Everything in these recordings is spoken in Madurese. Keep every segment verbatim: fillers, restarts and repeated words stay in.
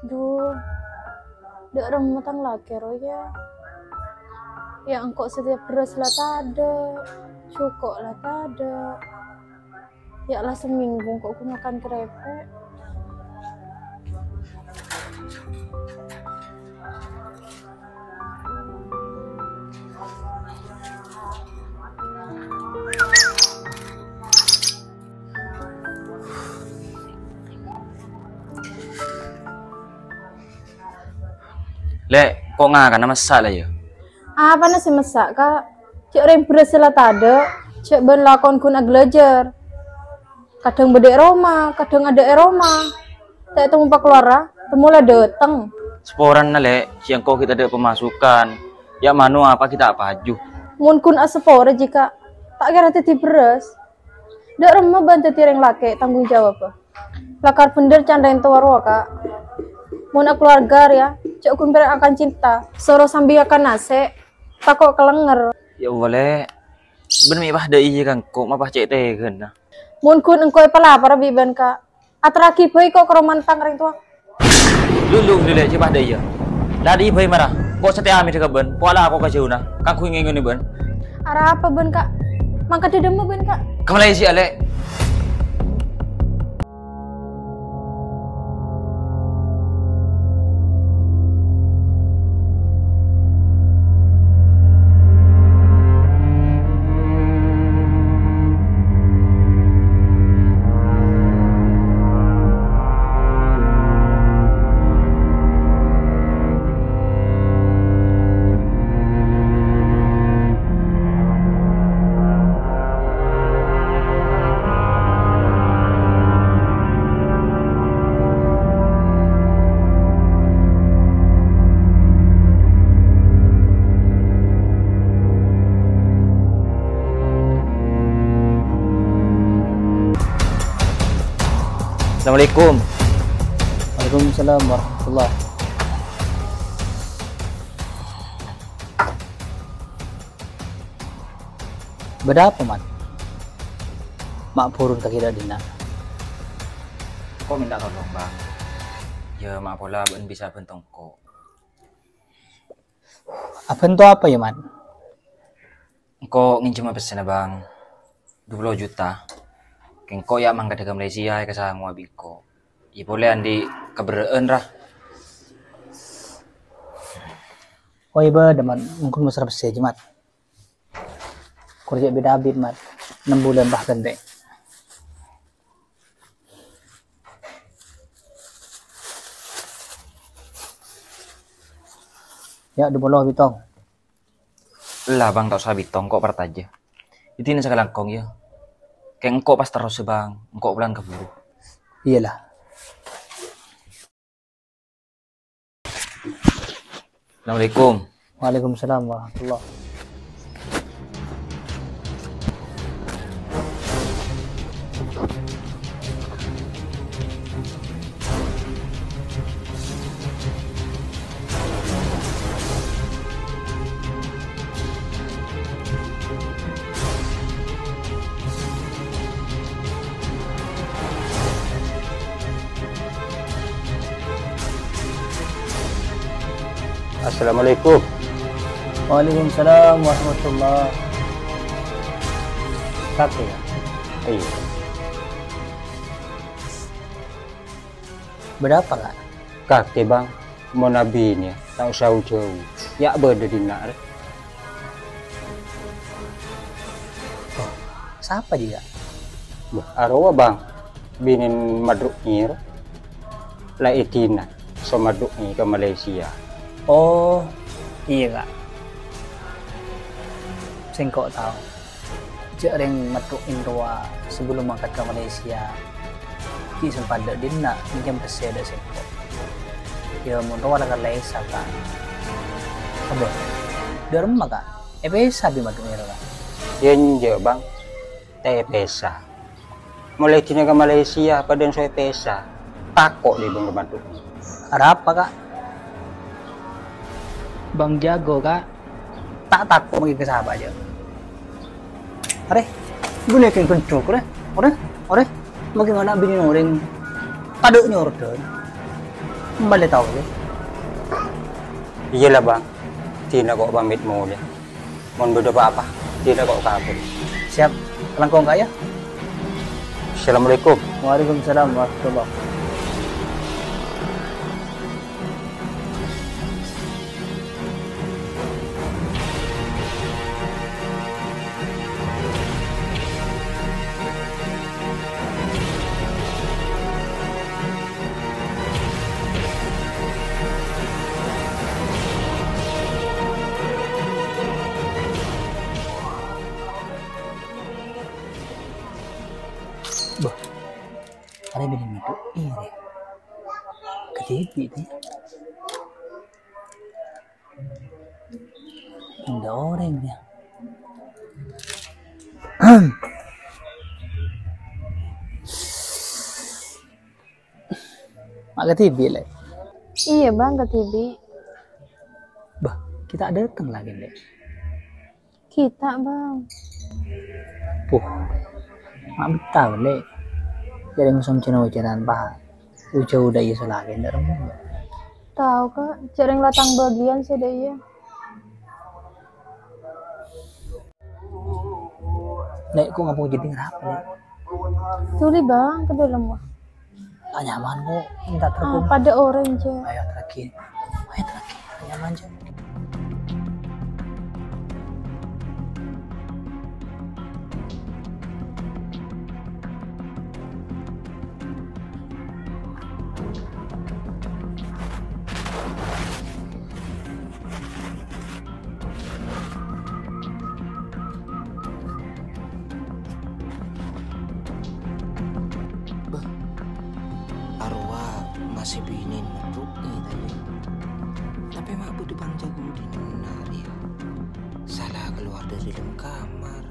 Dhu, dâ' remma tang lakè rowa, yâ. Yâ, engko' satèya bherrâs la tadâ', jhuko' la tadâ'. Yâ, la samènggu engko' ghun makan kerèpè'. Lè', ko' ngakana messa' la, yâ? Apana sè messa', Ka'? Jhâ' rèng bherrâs sè la tadâ', jhâ' bân lakon ghun aghâlâjâr. Kadhâng bâdâ è roma, kadhâng adâ' è roma. Ta' ètemmo pakalowara, temmo la dâteng. Saporana, Lè', jiyâ engko' ghi' tadâ' pemasukan. Yâ mano apa ghi' ta' paju. Mon ghun asapora jiyâ, Ka', ta' kèra dhâddhi bherrâs. Dâ' remma bân dhâddhi rèng lakè' tanggung jawabbhâ. Lakar bhendher can rèng towa rowa, Ka'. Mon akalowarga rèya, jhâ' ghun pèra' akan cinta. Soro sambi akan nasè', tako' kalènger. Yâ Allah, Lè'. Bân mè' pas dâ' iyâ ka engko', ma' pas cè' tèghâna. Mon ghun engko' èpalapora bi' bân, Ka', aterraghi bhâi ko' ka roma tang rèng towa. Lu, lu, lu, Lè', cè' pas dâ' iyâ. La dâ' iyâ bhâi mara. Ko' satèya amèdhâ ka bân, ko' ala ko' ka jhâuna. Kan ghun ngèngènè bân. Arapa bân, Ka'? Mangkadhâ dâmma bân, Ka'? Ka Malaysia, Lè'. Assalamualaikum. Waalaikumsalam warahmatullah. Bâdâ apa, Mat? Ma' buru ka kèra dinna'. Ko' mènta tolong, Bang. Yâ, ma' pola bâ'na bisa bhânto engko'. Abhânto apa, yâ, Mat? Engko' ngènjhâma pèssèna, Bang. Dupolo juta. Kèng engko' yâ mangkadhâ ka Malaysia, èkasangowa bi' engko'. Yâ polè andi' kaberrâ'ân, ra. Oh, iyâ, bâdâ, Mat. Mongkèn massra pèssè, jiyâ, Mat. Kor jhâ' bit-abit, Mat. Ennem bulân pas ghântè'. Yâ, dupolo bitong. Ella, Bang, ta' osa bitong, ko' partajâ. Idina sakalangkong, yâ. Kèng engko' pas terros, yâ, Bang. Engko' polana kaburu. Iyâ, la. Assalamualaikum. Waalaikumsalam warahmatullah. Assalamualaikum. Waalaikumsalam warahmatullah. Kakè, yâ? Iyâ. Bâdâ apa, Ka'? Kakè, Bang. Mon abinè, ta' osa jâu-jâu. Yâ bâdâ dinna' rè. Oh, sapa jiyâ? Bâh, arowa, Bang. Binèn Madru'è rè. La èdina, so Madru'è ka Malaysia. Oh, iyâ, Ka'. Sèngko' tao. Jhâ' rèng Madru'è rowa sabellunna mangkat ka Malaysia, ghi' sempat dâ' dinna' ngènjhâm pèssè dâ' sèngko'. Yâ, mon rowa la kallè èsa, Ka'. Abbâ, dâ' remma, Ka'? Èpèsa bi' Madru'è rowa, Ka'? Yâ, enjâ', Bang. Ta' èpèsa. Molaè dinna' ka Malaysia, padâ so èpèsa. Tako' dhi' Bang Madru'è. Arapa, Ka'? Bang Jago, Ka'. Ta' tako' mangkèn ka sapa, jâ'? Arè, ghulâ kèng ghândhuk, arè, arè, arè. Bagaimana binèna orèng tadâ' nyordan? Bâli tao, yâ? Iyâ la, Bâng. Dinah ko' pamèt molè. Mon bâdâ pa-apa, dinah ko' kabhâr. Siap. Kalangkong, Ka', yâ? Assalamualaikum. Waalaikumsalam warahmatullahi. Bâh, arèya bâdâ ngaddu'i, rè. Kadhibi', tè. Tadâ' orèng, yâ. Ma' kadhibi', Lè'? Iyâ, Bâng, kadhibi'. Bâh, ghi' ta' dâteng la, Lè'. Ghi' ta', Bâng. Puh, ma' bettah, Lè'. Jhâ' rèng somjhâna ocanan, Pa'. Ujâ udah iyâ salaèn dâ' remma. Tao, Ka'. Jhâ' rèng la tang bâgiyân sè dâ' iyâ. Lè', ko' ngapong jhâdhing arapa, Lè'? Dhuli, Bâng, ka dâlem, wah. Ta' nyaman, ko'. Minta Ah, terkung. Padâ orèng, jhâ'. Ayo, terakhir. Ayo, terakhir. Ta' nyaman, jhâ'. Bâh, arowa masè binèn medru'è, ta' iyâ? Tapè ma' bâdâ Bang Jago dinna' rèya. Sala kalowar dâri dâlem kamar.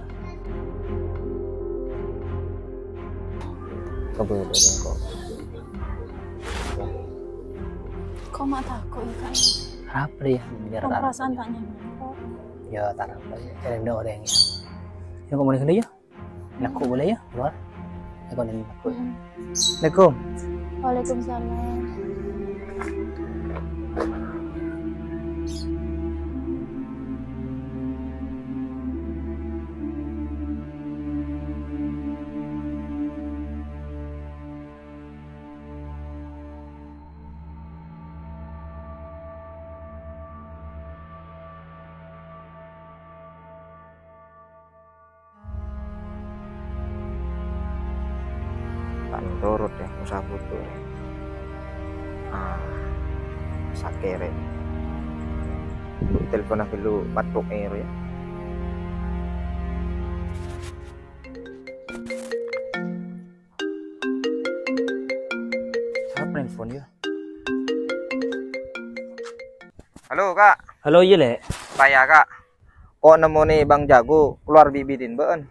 Kabâlâ, ko'. Ko' ma' tako', yâ, Ka'? Arapa, yâ? Biar Tang ta' perasaan ta' nyaman, ko'. Yâ, ta' arapa, yâ. Cari dâ' orèng, yâ. Yâ, ko' molè ghâllu, yâ. Nèko' polè, yâ, kalowar. Yâ, ko' nèko'. Mm-mm. Assalamualaikum. Waalaikumsalam. Ta' noro', yâ, mosa bhuto, yâ. Ah, sakèrè. Telpon ghâllu matto'è, yâ. Sapa nelpon, yâ? Halo, Ka'. Halo, iyâ, Lè'. Paya, Ka'. Ko' nemmonè Bang Jago kalowar bi' binèn bâ'ân.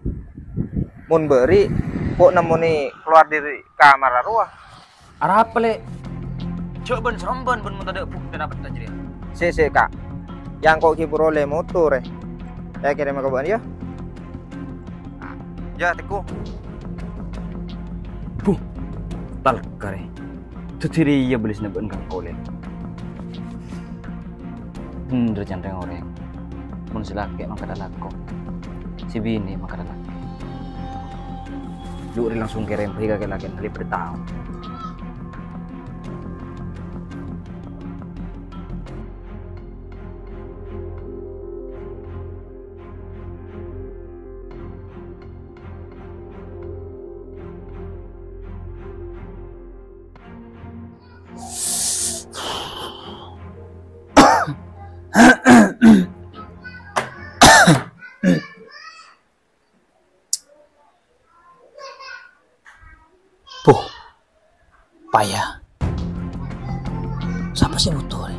Mon bâri', ko' nemmonè kalowar dâri kamar arowa. Arapa, Lè'? Jhâ' bân-sarombân bân mon tadâ' buktèna bâ'na jârèya. Sè, sè, Ka'. Yâ engko' ghi' buru ollè motor, è. Yâ kèrèm ka bâ'ân, yâ. Yâ, Tèko. Buh, talkar, è. Dhâddhi rèya bâlisna bâ'ân ka engko', Lè'. Bhendher can rèng-orèng. Mon sè lakè' mangkada lako. Sè binè' mangkada lakè'. Lu' rè langsung kèrèm bhâi ka lakèna, lè' bâdâ tao. Buh, paya. Sapa sè motor?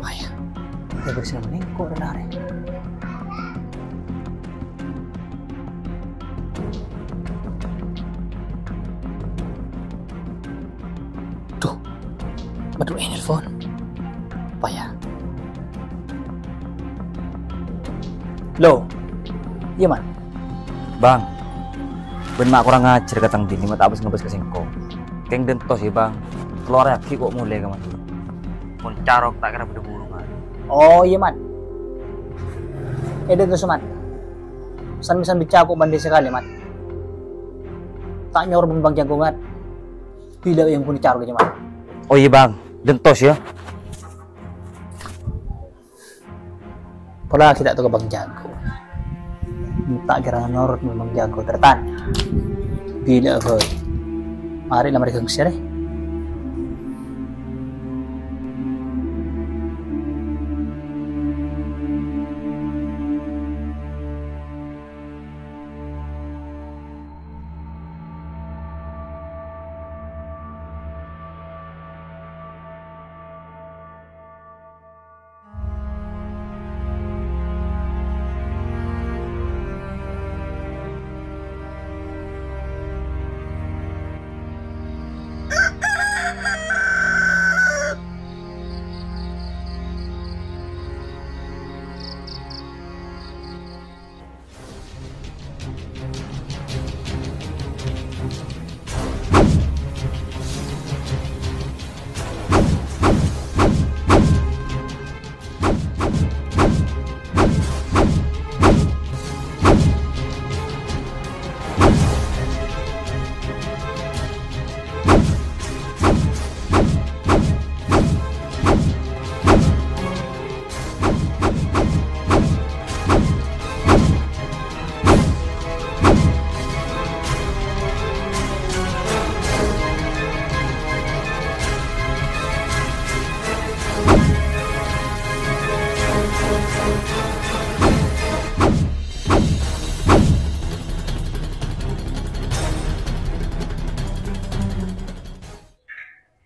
Paya. Yâ, bârâs nèng ko' rè-narè. Duh, aduh, eh, nelpon. Paya. Lo, iyâ, Man? Bang, Bân ma' korang ajhâr ka tang binè, ma' ta' bâs-ngabâs ka sèngko'. Kèng dântos, yâ, Bang. Tello arè aghi' ko' molè ka Madhurâ. Mon Carok ta' kèra bâdâ burung, Mat. Oh, iyâ, Mat. È, dântos, Mat. San-, san bicca ko' bândhi sakalè, Mat. Ta' nyoro bân Bang Jago, Mat. Bilâ yang punya Carok, yâ, Mat. Oh, iyâ, Bang. Dântos, yâ. Pola kita' to ka Bang Jago. Ta' kèra nyorot Bang Jago, tarètan. Bilâ, boy. Marè la marè gangster, eh.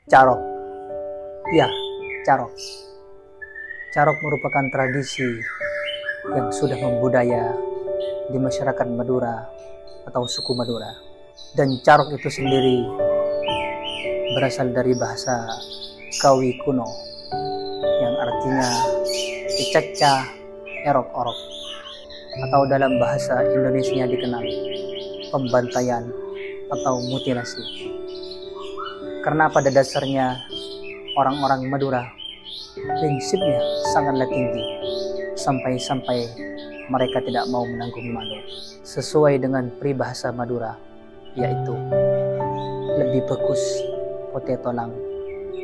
Carok. Ya, carok. Carok merupakan tradisi yang sudah membudaya di masyarakat Madura atau suku Madura. Dan carok itu sendiri berasal dari bahasa Kawi kuno yang artinya cecacca erok-orok, atau dalam bahasa Indonesia dikenal pembantaian atau mutilasi. Karena pada dasarnya orang-orang Madura prinsipnya sangatlah tinggi, sampai-sampai mereka tidak mau menanggung malu. Sesuai dengan peribahasa Madura, yaitu lebih bagus potè tolang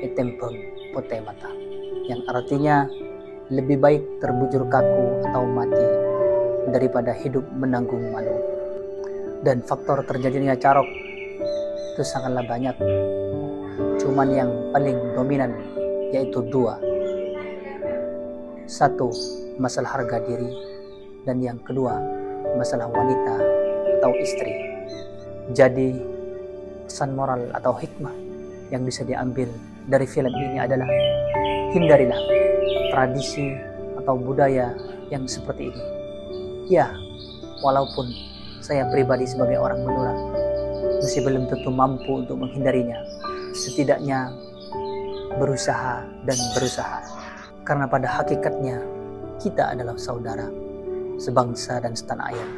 ètèmbhâng potè mata, yang artinya lebih baik terbujur kaku atau mati daripada hidup menanggung malu. Dan faktor terjadinya carok itu sangatlah banyak. Cuman yang paling dominan yaitu dua. Satu, masalah harga diri. Dan yang kedua, masalah wanita atau istri. Jadi, pesan moral atau hikmah yang bisa diambil dari film ini adalah hindarilah tradisi atau budaya yang seperti ini. Ya, walaupun saya pribadi sebagai orang Madura masih belum tentu mampu untuk menghindarinya, setidaknya berusaha dan berusaha. Karena pada hakikatnya, kita adalah saudara, sebangsa dan setanah air.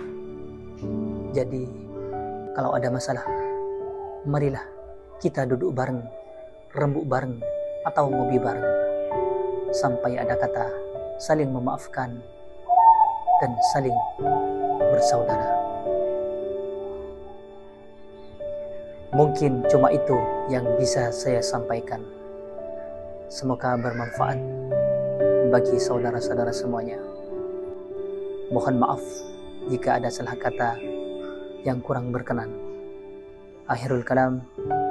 Jadi, kalau ada masalah, marilah kita duduk bareng, rembuk bareng, atau ngopi bareng. Sampai ada kata saling memaafkan dan saling bersaudara. Mungkin cuma itu yang bisa saya sampaikan. Semoga bermanfaat bagi saudara-saudara semuanya. Mohon maaf jika ada salah kata yang kurang berkenan. Akhirul kalam.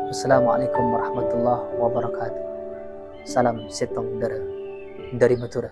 Wassalamualaikum warahmatullahi wabarakatuh. Salam sèttong dârâ dâri Madhurâ.